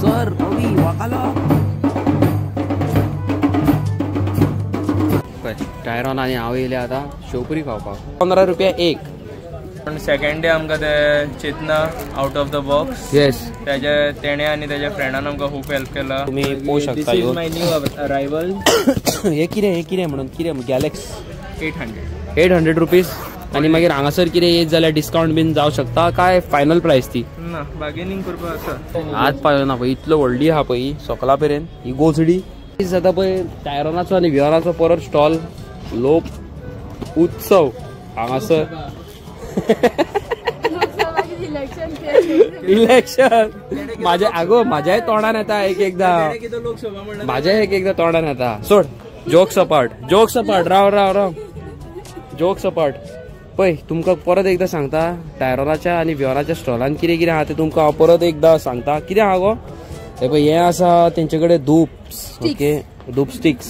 Sir Ravi वाकालो पळय Tyrone आनी हांव येयले आतां शेवपुरी खावपाक. 15 रुपया एक. पण सेकंड डे आमकां ते Chetna out of the box. Yes, तेजे तेणे आनी तेज्या फ्रेंडान आमकां खूब हेल्प केला. तुमी पळोवंक शकता. This is my new arrival. हे कितें, हे कितें म्हणून कितें गॅलेक्स 800 रुपीज. आनी मागीर हांगासर कितें येत जाल्यार डिस्कावंट बीन जावं शकता काय फायनल प्रायस ती? ना, बार्गेनिंग करपाक आसा. हात पावना ना पळय, इतलो व्हडली आहा पळय सकला मेरेन ही गोजडी. जाता पळय टायरॉनाचो आनी विहॉनाचो परत स्टॉल लोक उत्सव हांगासर. इलेक्शन माझ्या आगो माझ्याय तोंडान येता एक एकदा, माझ्या एक एकदा तोंडान येता. सोड, जोक्स अपार्ट, जोक्स अपार्ट, राव राव राव, जोक्स अपार्ट. पळय तुमकां परत एकदा सांगता, टायरॉनाच्या आनी विहॉनाच्या स्टॉलान कितें कितें आहा तें तुमकां हांव परत एकदा सांगता. कितें आहा गो हे पळय, हें आसा तेंचे कडेन धूप. ओके, धूप स्टिक्स,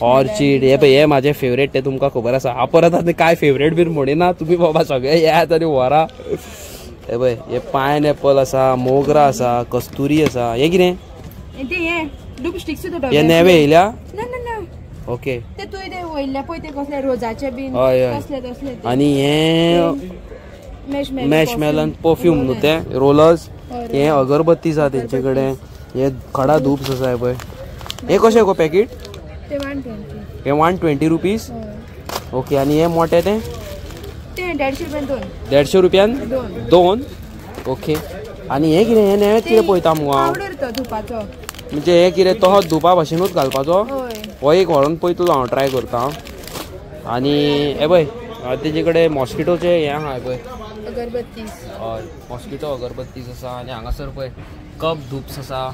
ऑर्चीड. हे पळय, हे म्हाजे फेवरेट, ते तुमकां खबर आसा. हांव परत आतां काय फेवरेट बीन म्हणिना, तुमी बाबा सगळे येयात आनी व्हरा. हे पळय, हे पायन एपल आसा, मोगरा आसा, कस्तुरी आसा. हे कितें हे नेवे येयल्या? ओके, हय हय. आनी हे मॅश मेलन परफ्यूम न्हू ते रोलर्स. हे अगरबत्ती आसा तेंचे कडेन. हे खडा धूप आसा पळय. हे कशें गो पॅकेट? हे 120 रुपीज. ओके, आनी हे मोठे ते 150 रुपयान दोन. ओके, आनी हे कितें, हे नेवेच कितें पळयता मुगो हांव? म्हणजे हे कितें तो धुपा भाशेनूच घालपाचो? हो एक व्हरोन पळयतलो हांव, ट्राय करता. आनी हे पळय तेजे कडेन मॉस्किटोचे हें आहा पळय, हय, मॉस्किटो अगरबत्तीस आसा. आनी हांगासर पळय कप धूप्स आसा.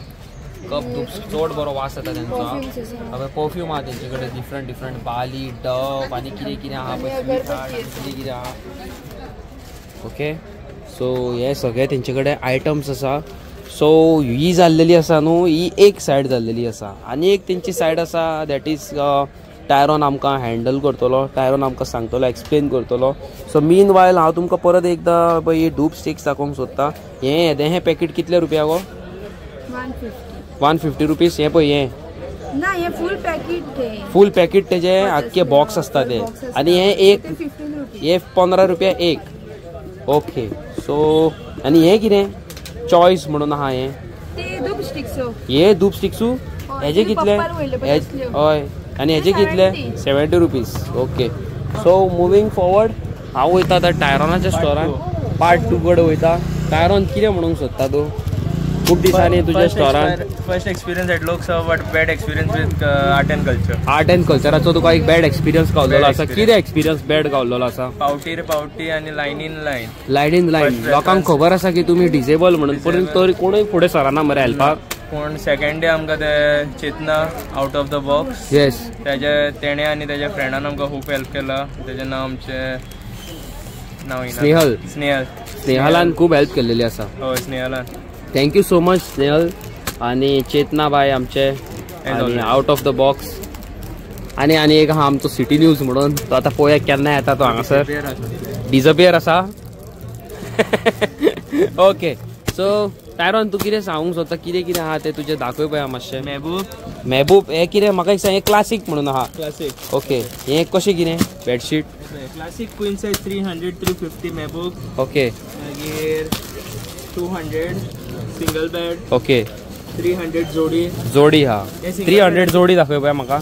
कप धूप्स चड बरो वास येता तेंचो. पळय परफ्यूम आहा तेंचे कडेन, डिफरंट डिफरंट बाली, डव आनी कितें कितें आहा पळय, कितें कितें आहा. ओके, सो हे सगळे तेंचे कडेन आयटम्स आसा. सो ही जाल्लेली आसा न्हू, ही एक सायड जाल्लेली आसा. आनी एक तेंची सायड आसा that is टायरॉन आमकां हँडल करतलो, टायरॉन आमकां सांगतलो, एक्सप्लेन करतलो. सो मीन वायल हांव तुमकां परत एकदां पळय ही धूप स्टिक्स दाखोवंक सोदता. हें येदें हें पॅकेट कितले रुपया गो? 150 रुपीज. हें पळय, हें ना, हे फूल पॅकेट, फूल पॅकेट तेजे आख्खे बॉक्स आसता ते. आनी हें एक, हे 15 रुपया एक. ओके, सो आनी हें कितें चॉयस म्हणून आहा हें? हे धूप स्टिक्सू हेजे कितले? हय, आनी हेजे कितले? 70 rupees. Okay, so moving forward हांव वयता आतां टायरॉनाच्या स्टोरान, पार्ट 2 कडेन वयता. टायरॉन कितें म्हणूंक सोदता तूं? खूब दिसांनी तुज्या स्टोरान first experience at Lok Sabha, but bad experience with art and culture. Art and कल्चराचो तुका एक बॅड एक्सपिरियन्स गावलेलो आसा. कितें एक्सपिरियन्स बॅड गावलेलो आसा? पावटी रे पावटी आनी लायनीन लायन, लायनीन लायन. लोकांक खबर आसा की तुमी डिसेबल म्हणून, पूण तरी कोणूय फुडें सरना मरे हेल्पाक. पूण सेकंड डे आमकां ते Chetna out of the box. Yes, तेजे तेणे आनी तेज्या फ्रेंडान आमकां खूब हेल्प केला. तेजें नांव आमचें नांव स्नेहल. स्नेहल, स्नेहलान खूब हेल्प केल्लेली आसा. हय, स्नेहलान. Thank you so much Snehal आनी चेतना बाय आमचे, आनी आउट ऑफ the box. आनी आनी एक आहा आमचो सिटी न्यूज म्हणून, तो आतां पळोवया केन्ना येता तो हांगासर. डिजपियर आसा. ओके, सो टायरॉन तूं कितें सांगूंक सोदता, कितें कितें आहा तें तुजें दाखय पळया मातशें. मेहबूब, मेहबूब हें कितें म्हाका एक सांग, हें क्लासीक म्हणून आहा. क्लासीक. ओके, हें कशें कितें bedsheet? Classic queen size 300, 350 Mehboob. Okay, मागीर 200 सिंगल बेड. ओके, 300 जोडी. जोडी हा 300 जोडी दाखय पळया म्हाका.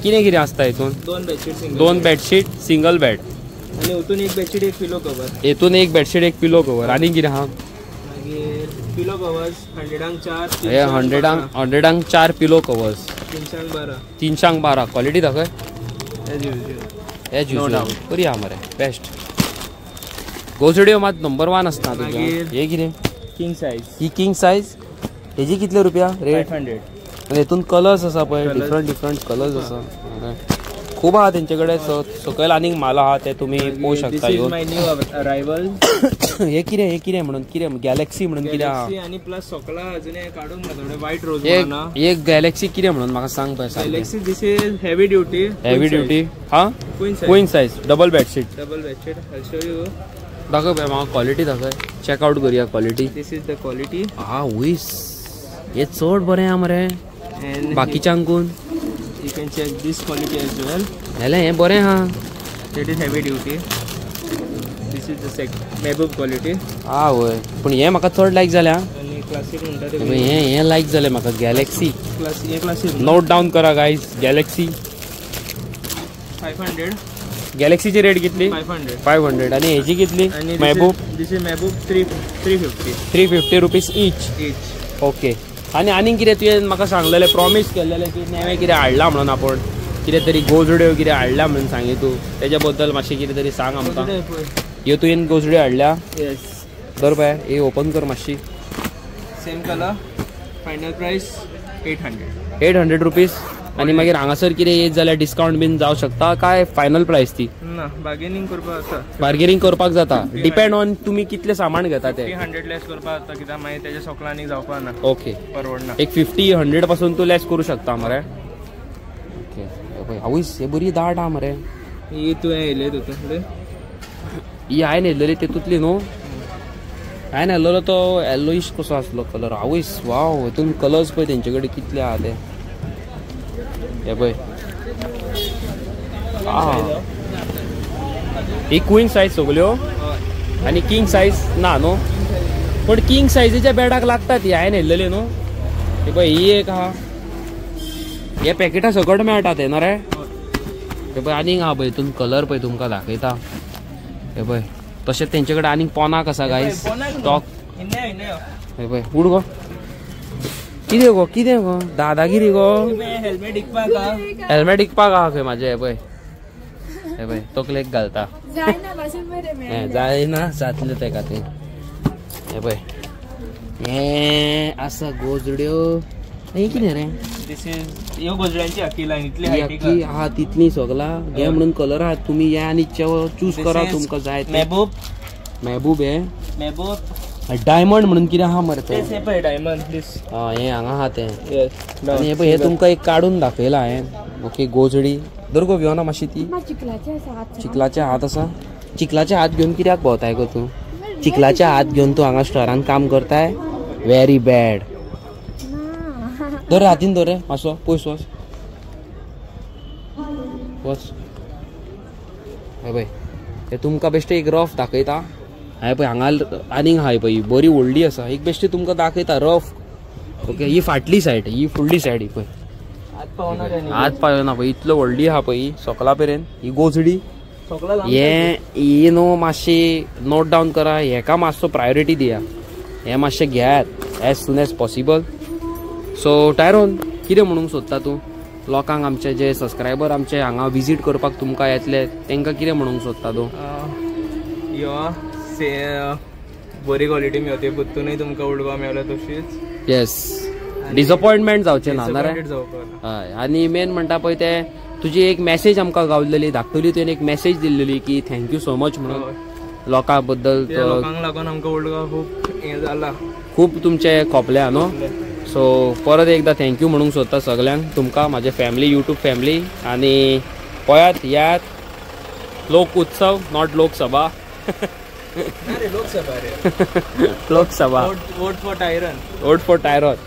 कितें कितें आसता हितून? 2 bedsheet single, 2 bedsheet single bed, आनी हितून एक बेडशीट एक पिलो कवर. हितून एक बेडशीट एक पिलो कवर. आनी कितें आहा? मागीर पिलो कवर्स 100 4. हे 100 4 पिलो कवर्स, 312. 312. क्वॉलिटी दाखय. एज युजल, एज युजल बरी आहा मरे, बेस्ट. गोजड्यो मात नंबर 1 आसता तुज्या. हे कितें? King size. ही किंग सायज हेजी कितले रुपया रेट? 500. आनी हेतून कलर्स आसा पळय, डिफरंट डिफरंट कलर्स आसा. खूब आहा तेंचे कडेन. सकयल आनीक माल आहा ते तुमी पळोवंक शकता. This is my new arrival. हे कितें, हे कितें म्हणून कितें गॅलेक्सी म्हणून कितें आहा? आनी प्लस सकला अजून काडूंक ना थोडे व्हायट रोज. एक गॅलेक्सी कितें म्हणून म्हाका सांग पळय. Galaxy this is heavy duty. Heavy duty हा, queen size double bedsheet. Double bedsheet I show you. दाखय पळय म्हाका क्वॉलिटी दाखय, चॅकआउट करूया quality. This is the quality. आवयस हे चड बरें आहा मरे बाकीच्यांकून. You can check this quality as well. जाल्यार हें बरें आहा. That is heavy duty. This is the Mehboob quality. आवय पूण हें म्हाका चड लायक जालें. आनी क्लासीक म्हणटा ते हें हें लायक जालें म्हाका. गॅलेक्सी हे क्लासीक नोट डावन करा गायज. गॅलेक्सी 500. गॅलेक्सीची रेट कितली? 500. 500. आनी हेजी कितली? Mehboob. This is Mehboob 350. 350 rupees each. Okay. आनी आनीक कितें तुवें म्हाका सांगलेलें, प्रॉमीस केल्लेलें की नवें कितें हाडलां म्हणून, आपूण कितें तरी गोजड्यो कितें हाडल्या म्हणून सांगी तूं, तेज्या बद्दल मातशें कितें तरी सांग आमकां. ह्यो तुवें गोजड्यो हाडल्या? येस. धर पळय ही ओपन कर मातशी. Same colour. Final price 800. 800 rupees. आनी मागीर हांगासर कितें येत जाल्यार डिस्कावंट बीन जावं शकता काय फायनल प्रायस ती? ना, बार्गेनिंग करपाक जाता. बार्गेनिंग करपाक जाता, डिपेंड ऑन तुमी कितलें सामान घेता तें. 100 लेस करपाक जाता कित्याक मागीर तेजे सोकला आनी जावपा ना. ओके, परवडना. एक 50 100 पासून तूं लेस करूं शकता मरे. ओके. आवयस हे बरी दाट आहा मरे. ही तुवें येयले तितूंतले? ही हांवें येयलेली तितूंतली न्हू. हांवें येयलेलो तो येल्लोइश कसो आसलो कलर. आवयस वाव, हितून कलर्स पळय तेंचे कडेन कितले आहा ते. हे पळय ही क्वीन सायज सगल्यो आनी किंग सायज ना न्हू, पूण किंग सायजीच्या बेडाक लागता ती. हांवें येयलेली न्हू. हे पळय ही एक आहा. हे पॅकेटां सकट मेळटा ते न्हू रे. हे पळय आनीक आहा पळय हितून कलर पळय तुमकां दाखयता. हे पळय तशेंच तेंचे कडेन आनीक पोनाक आसा गायज स्टॉक. हे पळय उड गो, कितें गो कितें गो दादागिरी गो. हेल्मेट इकपाक हेल्मेट इकपाक आहा खंय म्हाजें. हे पळय हे पळय तकलेक घालता. जायना जातलें तेका तें. हे पळय हें आसा गोजड्यो. हें कितें रे? This is ह्यो गोजड्यांची आख्खी लायन इतली आख्खी आहा तितली सगला घे म्हणून कलर आहा. तुमी या आनी चूज करा तुमकां जाय. मेहबूब. मेहबूब हे मेहबूब डायमंड म्हणून कितें आहा मरे तें. पळय डायमंड दीस. हें हांगा आहा तें. आनी हें पळय हें तुमकां एक काडून दाखयलां हांवें. ओके गोजडी धर गो घेवना मातशी ती. चिखलाचे हात आसा. चिखलाचे हात घेवन कित्याक भोंवताय गो तूं? चिखलाचे हात घेवन तूं हांगा स्टोरान काम करताय? Very bad. धर हातीन धर रे मातसो पयस वच वच. हें पळय हें तुमकां बेश्टें एक रफ दाखयता. हांवें पळय हांगा आनीक आहा पळय बरी व्हडली आसा. एक बेश्टी तुमकां दाखयता रफ. ओके ही फाटली सायड, ही फुडली सायड. ही पळय हात पावना पळय इतलो व्हडली आहा पळय सकला मेरेन ही गोजडी. हें ही न्हू मातशी नोट डावन करा. हेका मातसो प्रायोरिटी दिया. हें मातशें घेयात as soon as possible. So Tyrone कितें म्हणूंक सोदता तूं लोकांक? आमचे जे सबस्क्रायबर आमचे हांगा विजीट करपाक तुमकां येतले तेंकां कितें म्हणूंक सोदता तूं? यो बरी क्वॉलिटी मेवते परतूनय तुमकां उडवा मेवल्या तशीच. येस, डिसअपॉयंटमेंट जावचें ना. हय. आनी मेन म्हणटा पळय तें तुजी एक मॅसेज आमकां गावलेली धाकटुली, तुवें एक मॅसेज दिल्लेली की thank you so much म्हणून लोकां बद्दल. लोकांक लागून आमकां उडवा खूब हें जाला, खूब तुमचें खोपल्या न्हू. सो परत एकदां thank you म्हणूंक सोदता सगल्यांक तुमकां, म्हाजे फॅमिली, युट्यूब फॅमिली. आनी पळयात येयात लोक उत्सव, not Lok Sabha. Lok Sabha रे, Lok Sabha. Vote for Tyron. Vote for Tyron.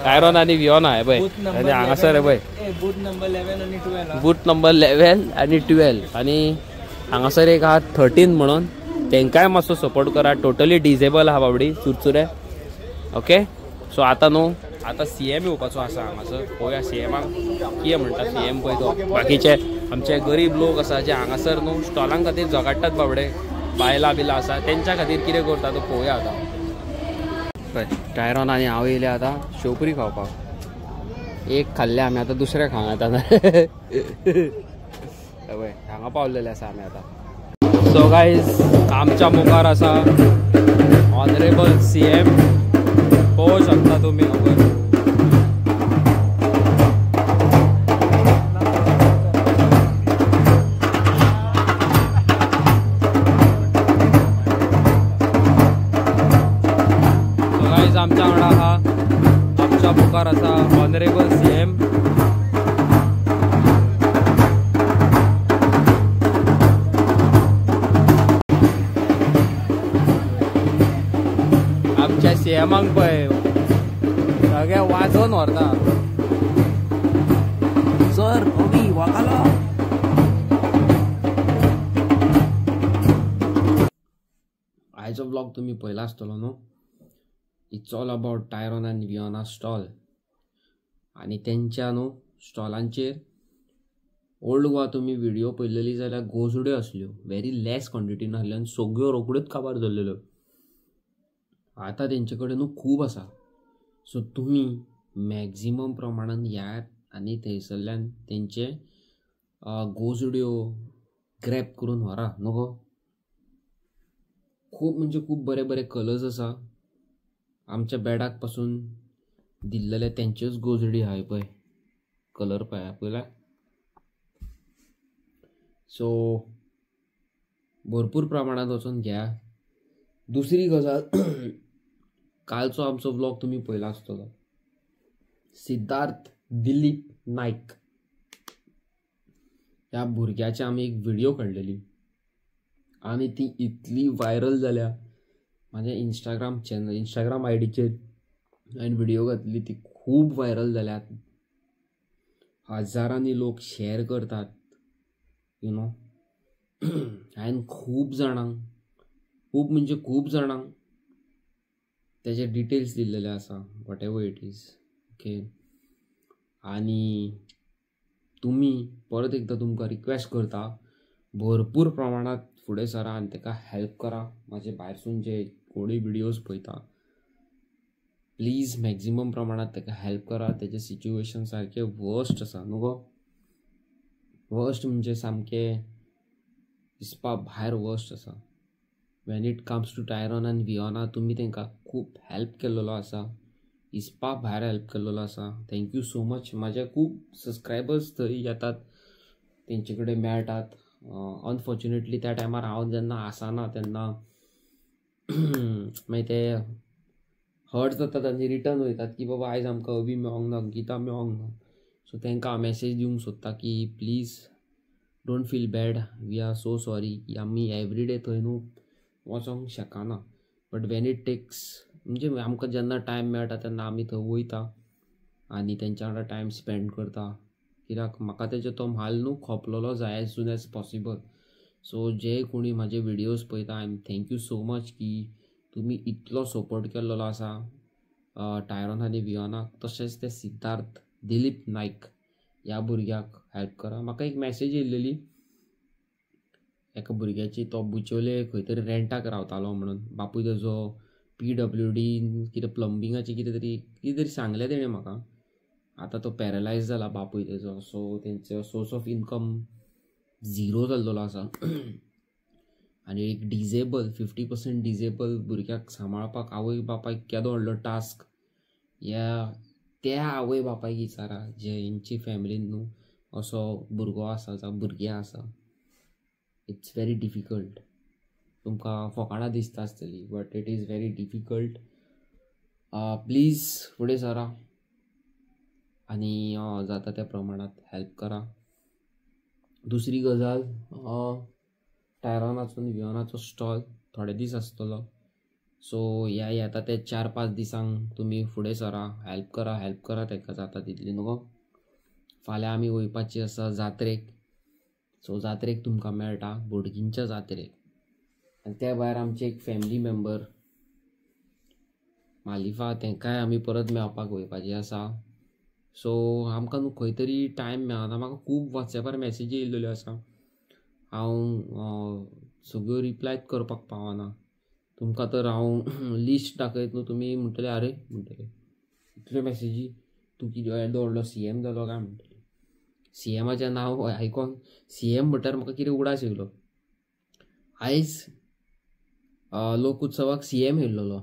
Tyron आनी वियोना हे पळय आनी हांगासर हे पळय बूथ नंबर 11 आनी 12. बूथ नंबर 11 आनी 12. आनी हांगासर एक आहा 13 म्हणून, तेंकांय मातसो सपोर्ट करा. टोटली डिजेबल आहा बाबडी चुरचुरे. ओके सो आतां न्हू आतां सी एम येवपाचो आसा हांगासर. पळोवया सी एमाक कितें म्हणटा. सी एम पळय तो. बाकीचे आमचे गरीब लोक आसा जे हांगासर न्हू स्टॉलां खातीर झगडटात बाबडे, बायलां बिलां आसा तेंच्या खातीर कितें करता तो पळोवया आतां. पळय टायरॉन आनी हांव येयले आतां शेवपुरी खावपाक. एक खाल्लें आमी, आतां दुसरें खावंक आतां. पळय हांगा पावलेले आसा आमी आतां. सो गायज आमच्या मुखार आसा ऑनरेबल सी एम. पळोवंक शकता तुमी खबर. आमच्या वांगडा आहा, आमच्या मुखार आसा ऑनरेबल सी एम. सीएमाक पळय सगळे वाजोवन व्हरता. सर अवी वाकालो. आयचो व्लॉग तुमी पळयला आसतलो न्हू. It's all about Tyron आनी वियोना स्टॉल आनी तेंच्या न्हू स्टॉलांचेर ओल्ड गोवा तुमी व्हिडिओ पळयलेली जाल्यार गोजड्यो आसल्यो, व्हेरी लेस क्वॉन्टिटीन आसल्यो आनी सगळ्यो रोखड्योच काबार जाल्ल्यो. आतां तेंचे कडेन न्हू खूब आसा. सो तुमी मॅक्झिमम प्रमाणान येयात आनी थंयसरल्यान तेंचे गोजड्यो ग्रॅब करून व्हरा न्हू गो. खूब म्हणजे खूब बरे बरे कलर्स आसा. आमच्या बेडाक पासून दिल्लेले तेंच्योच गोजडी आहाय पळय, कलर पळय पळयला. सो भरपूर प्रमाणांत वचून घ्या. दुसरी गजाल, कालचो आमचो व्लॉग तुमी पळयला आसतलो. सिद्धार्थ दिलीप नायक ह्या भुरग्याची आमी एक व्हिडिओ काडलेली आनी ती इतली व्हायरल जाल्या. म्हाज्या इंस्टाग्राम चॅनल, इंस्टाग्राम आयडीचेर हांवें व्हिडिओ घातली, ती खूब व्हायरल जाल्या. हजारांनी लोक शेअर करतात, you know. हांवें खूब जाणांक, खूब म्हणजे खूब जाणांक तेजे डिटेल्स दिल्लेले आसा, whatever it is, okay. आनी तुमी परत एकदां तुमकां रिक्वेस्ट करता, भरपूर प्रमाणांत फुडें सरा आनी ताका हेल्प करा. म्हाजे भायरसून जे कोणूय व्हिडियोज पळयता, प्लीज मॅक्झिमम प्रमाणांत ताका हेल्प करा. तेजें सिच्युएशन सारकें वर्स्ट आसा न्हू गो. वर्स्ट म्हणजे सामकें दिसपा भायर वर्स्ट आसा. When it comes to Tyron आनी वियोना, तुमी तांकां खूब हेल्प केल्लो आसा, हिसपा भायर हेल्प केल्लो आसा. Thank you so much. म्हाजे खूब सबस्क्रायबर्स थंय येतात, तेंचे कडेन मेळटात. अनफॉर्च्युनेटली त्या टायमार हांव जेन्ना आसना तेन्ना मागीर ते हर्ट जातात आनी रिटर्न वयतात की बाबा आयज आमकां अवी मेळोंक ना, गीता मेळोंक ना. सो तांकां हांव मॅसेज दिवंक सोदता की please don't feel bad, we are so sorry की आमी एवरीडे थंय न्हू वचोंक शकना. बट when it takes, म्हणजे आमकां जेन्ना टायम मेळटा तेन्ना आमी थंय वयता आनी तेंच्या वांगडा टायम स्पेंड करता. कित्याक म्हाका तेजो तो म्हाल न्हू खोपलोलो जाय as soon as possible. So जे कोणी म्हाजे व्हिडियोज पळयता, I am thank you so much की तुमी इतलो सपोर्ट केल्लो आसा टायरॉन आनी वियोनाक, तशेंच ते सिद्धार्थ दिलीप नायक ह्या भुरग्याक हेल्प करा. म्हाका एक मॅसेज येयल्लेली एका भुरग्याची, तो बुचोले खंय तरी रेंटाक रावतालो म्हणून, बापूय तेजो PWD कितें प्लंबिंगाचें कितें तरी सांगलें तेणें म्हाका. आतां तो पॅरलायज जाला बापूय तेजो, सो तेंचो सोर्स ऑफ इनकम झिरो जाल्लो आसा. आनी एक डिजेबल, 50% डिजेबल भुरग्याक सांबाळपाक आवय बापायक केदो व्हडलो टास्क. ह्या त्या आवय बापायक विचारा जेंची फॅमिलीन न्हू असो भुरगो आसा जावं भुरगें आसा. It's very difficult. तुमकां फकाणां दिसता आसतली, but it is very difficult. Please फुडें सरा आनी जाता त्या प्रमाणांत हेल्प करा. दुसरी गजाल, टायरॉनाचो आनी वियोनाचो स्टॉल थोडे दीस आसतलो. सो ह्या येता ते 4-5 दिसांक तुमी फुडें सरा, हेल्प करा, हेल्प करा ताका जाता तितली न्हू. फाल्यां आमी वयपाची आसा जात्रेक. सो जात्रेक तुमकां मेळटा, बोडगिंच्या जात्रेक. आनी त्या भायर आमचे एक फॅमिली मेंबर मालिफा, तांकांय आमी परत मेळपाक वयपाची आसा. सो आमकां न्हू खंय तरी टायम मेळना. म्हाका खूब वॉट्सॅपार मॅसेजी येयल्ल्यो आसा, हांव सगळ्यो रिप्लायच करपाक पावना. तुमकां तर हांव लिस्ट दाखयत न्हू, तुमी म्हणटले अरे म्हणटले इतल्यो मॅसेजी, तूं कितें येदो व्हडलो CM जालो काय म्हणटले. CMाचें नांव आयकोन CM म्हटल्यार म्हाका कितें उगडास येयलो. आयज लोकोत्सवाक CM येयल्लो.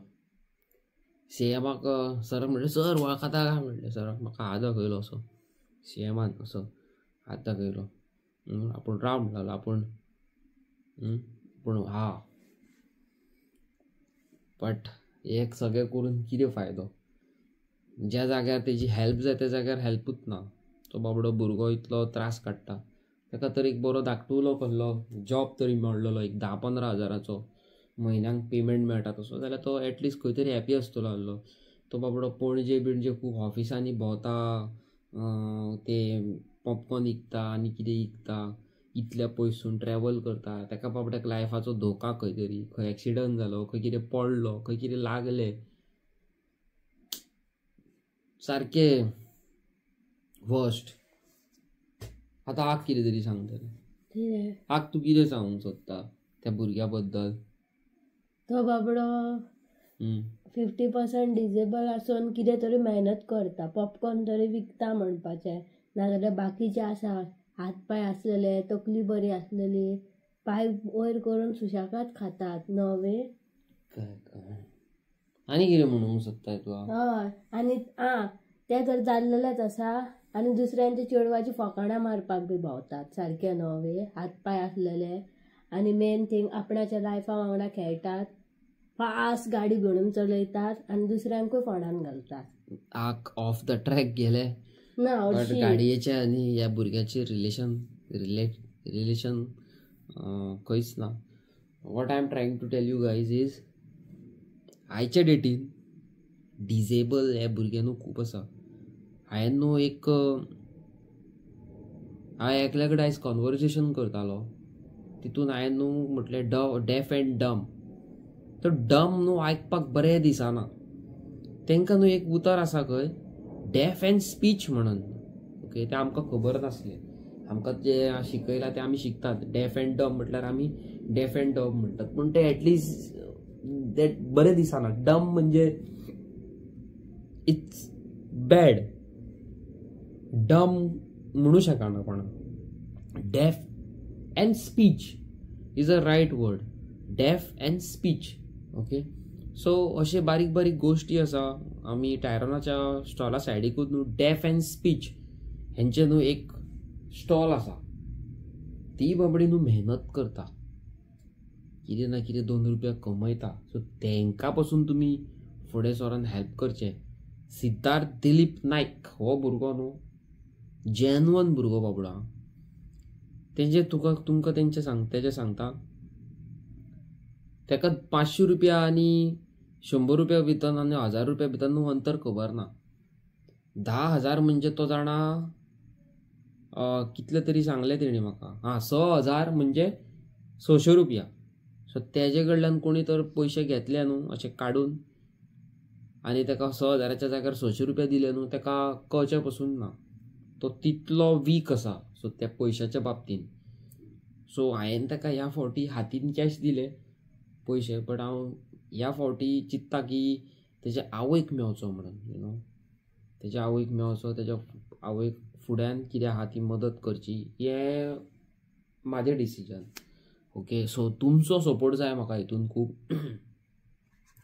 CMाक सराक म्हणलें, सर वळखता काय म्हणलें. सराक म्हाका हात दाखयलो असो, CMान असो हात दाखयलो. आपूण राव म्हणलो, आपूण पूण हा. बट एक सगळें करून कितें फायदो, ज्या जाग्यार तेजी हेल्प जाय त्या जाग्यार हेल्पूच ना. तो बाबडो भुरगो इतलो त्रास काडटा, ताका तर एक बरो धाकटुलो कसलो जॉब तरी मेळ्ळलो, एक 10-15 हजाराचो, म्हयन्याक पेमेंट मेळटा तसो जाल्यार तो एटलिस्ट खंय तरी हॅपी आसतलो आसलो. तो बाबडो पणजे बिणजे खूब ऑफिसांनी भोंवता, ते पॉपकॉर्न विकता आनी कितें विकता, इतल्या पयसून ट्रॅवल करता. ताका बाबड्याक लायफाचो धोका, खंय तरी खंय एक्सिडंट जालो, खंय कितें पडलो, खंय कितें लागलें, सारकें वर्स्ट. आतां आग कितें तरी सांगतलें. आग तूं कितें सांगूंक सोदता त्या भुरग्या बद्दल? तो बाबडो 50% डिजेबल आसून कितें तरी मेहनत करता, पॉपकॉर्न तरी विकता म्हणपाचें, नाजाल्यार बाकीचे आसा हात पांय आसलेले, तकली बरी आसलेली, पांय वयर करून सुशेगाद खातात नवे. काय काय आनी कितें म्हणूंक सोदताय तूं? हय, आनी आं तें तर जाल्लेलेंच आसा. आनी दुसऱ्यांच्या चेडवाची फकाणां मारपाक बी भोंवतात सारके नवे, हात पांय आसलेले. आनी मेन थींग आपणाच्या लायफा वांगडा खेळटात, फास्ट गाडी घेवन चलयतात आनी दुसऱ्यांकूय फोंडान घालतात. आक ऑफ the track गेले ना गाडयेचे आनी ह्या भुरग्याचे रिलेशन रिलेशन खंयच ना. What I am trying to tell you guys is, आयच्या डेटीन डिजेबल हे भुरगे न्हू खूब आसा. हांवें न्हू एक हांवें एकल्या कडेन आयज कॉन्वर्सेशन करतालो, तितून हांवें न्हू म्हटलें डेफ एंड डम. तो डम न्हू आयकपाक बरें दिसना. तांकां न्हू एक उतर आसा खंय, डेफ एंड स्पीच म्हणून. ओके, तें आमकां खबर नासलें, आमकां जें शिकयलां तें आमी शिकतात. डेफ एंड डम म्हटल्यार आमी डेफ एंड डम म्हणटात, पूण तें एटलिस्ट तें बरें दिसना. डम म्हणजे it's bad, डम म्हणू शकना कोणा. Deaf and speech is a right word, deaf and speech. Okay, so अशे बारीक बारीक गोश्टी आसा. आमी टायरॉनाच्या स्टॉला सायडीकूच न्हू डेफ एंड स्पीच हेंचें न्हू एक स्टॉल आसा. ती बाबडी न्हू मेहनत करता, कितें ना कितें 2 रुपया कमयता. सो तेंकां पसून तुमी फुडें सरोन हेल्प करचें. सिद्धार्थ दिलीप नायक हो भुरगो न्हू जेन्युअन भुरगो बाबडो. तेंचे तुका तुमकां तेंचे सांग तेजें सांगता, तेका 500 रुपया आनी 100 रुपया भितर आनी 1000 रुपया भितर न्हू अंतर खबर ना. 10,000 म्हणजे तो जाणा कितले तरी सांगले तेणी म्हाका, आं 6,000 म्हणजे 600 रुपया. सो तेजे कडल्यान कोणी तर पयशे घेतले न्हू अशें काडून आनी तेका 6,000च्या जाग्यार 600 रुपया दिले न्हू, तेका कळचें पसून ना. तो तितलो वीक आसा सो त्या पयशाच्या बाबतीन. सो हांवें तेका ह्या फावटी हातीन कॅश दिले पयशे, बट हांव ह्या फावटी चिंत्ता की तेज्या आवयक मेवचो म्हणून, you know, तेज्या आवयक मेवचो, तेज्या आवयक फुड्यान कितें आहा ती मदत करची, हें म्हाजें डिसिजन. ओके, सो तुमचो सपोर्ट जाय म्हाका हितून खूब.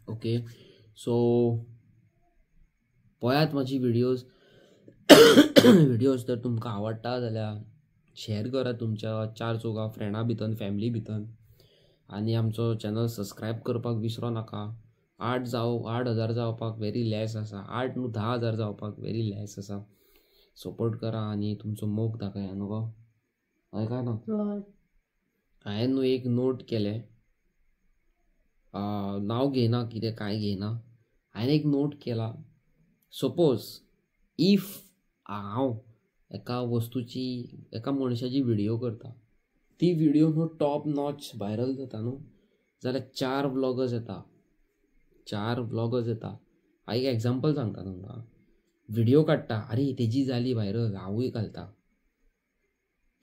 ओके, सो पळयात म्हाजी व्हिडियोज. व्हिडियोज जर तुमकां आवडटा जाल्यार शेअर करात तुमच्या 4 चौगां फ्रेंडां भितर, फॅमिली भितर, आनी आमचो चॅनल सबस्क्रायब करपाक विसरो नाका. 8,000 जावपाक वेरी लेस आसा, 8 न्हू 10,000 जावपाक वेरी लेस आसा. सपोर्ट करा आनी तुमचो मोग दाखया न्हू गो. हय काय ना? हांवें न्हू एक नोट केलें, नांव घेयना कितें कांय घेयना, हांवें एक नोट केला. सपोज if हांव एका वस्तूची, एका मनशाची व्हिडियो करता, ती व्हिडियो न्हू टॉप नॉच व्हायरल जाता न्हू, जाल्यार 4 व्लॉगर्स येता, 4 व्लॉगर्स येता. हांव एक एग्जाम्पल सांगता तुमकां. व्हिडियो काडटा, आरे तेजी जाली व्हायरल, हांवूय घालता.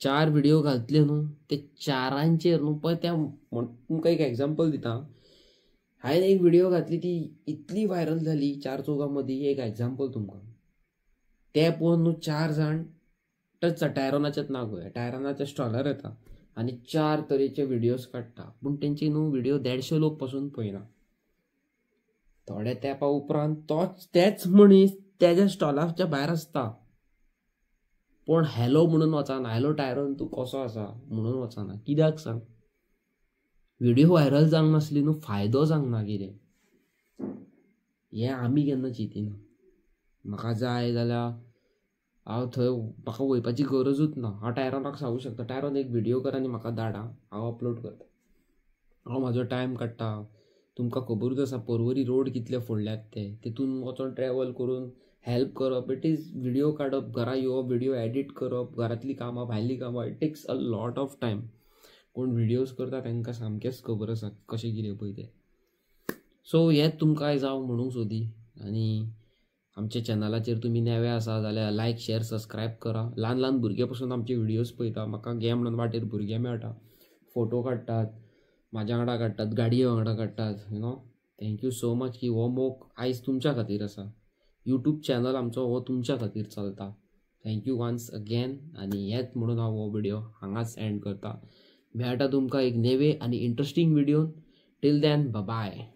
4 व्हिडियो घालतले न्हू, ते 4ांचेर न्हू पळय त्या, तुमकां एक एग्जाम्पल दिता. हांवें एक व्हिडियो घातली, ती इतली व्हायरल जाली 4 चौगां मदीं. एक एग्जाम्पल तुमकां, ते पळोवन न्हू 4 जाण टच टायरॉनाच्याच ना गो, टायरॉनाच्या स्टॉलार येता आनी 4 तरेचे व्हिडियोज काडटा. पूण तेंचे न्हू व्हिडियो 150 लोक पसून पळयना. थोड्या तेंपा उपरांत तोच तेच मनीस तेज्या स्टॉलाच्या भायर आसता, पूण हॅलो म्हणून वचना, हॅलो टायरॉन तूं कसो आसा म्हणून वचना. कित्याक सांग? व्हिडियो व्हायरल जावंक नासली न्हू फायदो जावंक ना कितें, हें आमी केन्ना चिंतिना. म्हाका जाय जाल्यार हांव थंय, म्हाका वयपाची गरजूच ना. हांव टायरॉनाक सांगूंक शकता, टायरॉन एक व्हिडियो कर आनी म्हाका धाड, हांव अपलोड करता. हांव म्हाजो टायम काडटा. तुमकां खबरूच आसा पर्वरी रोड कितले फोडल्यात ते, तितून वचोन ट्रॅवल करून हेल्प करप, it is video काडप, घरा येवप, व्हिडियो एडिट करप, घरांतलीं कामां भायलीं कामां, it takes a lot of time. कोण व्हिडियोज करता तांकां सामकेंच खबर आसा कशें कितें पळय तें. सो हेंच तुमकां आयज हांव म्हणूंक सोदी. आनी आमच्या चॅनलाचेर तुमी नवे आसा जाल्यार लायक शेअर सबस्क्रायब करा. ल्हान ल्हान भुरगे पसून आमचे व्हिडियोज पळयता. म्हाका गे म्हणून वाटेर भुरगे मेळटा, फोटो काडटात, म्हाज्या वांगडा काडटात, गाडये वांगडा काडटात, you know. Thank you so much की हो मोग आयज तुमच्या खातीर आसा. यूट्यूब चॅनल आमचो हो तुमच्या खातीर चलता. Thank you once again. आनी हेच म्हणून हांव हो व्हिडियो हांगाच एंड करता. मेळटा तुमकां एक नवे आनी इंट्रस्टींग व्हिडियोन. Till then bye.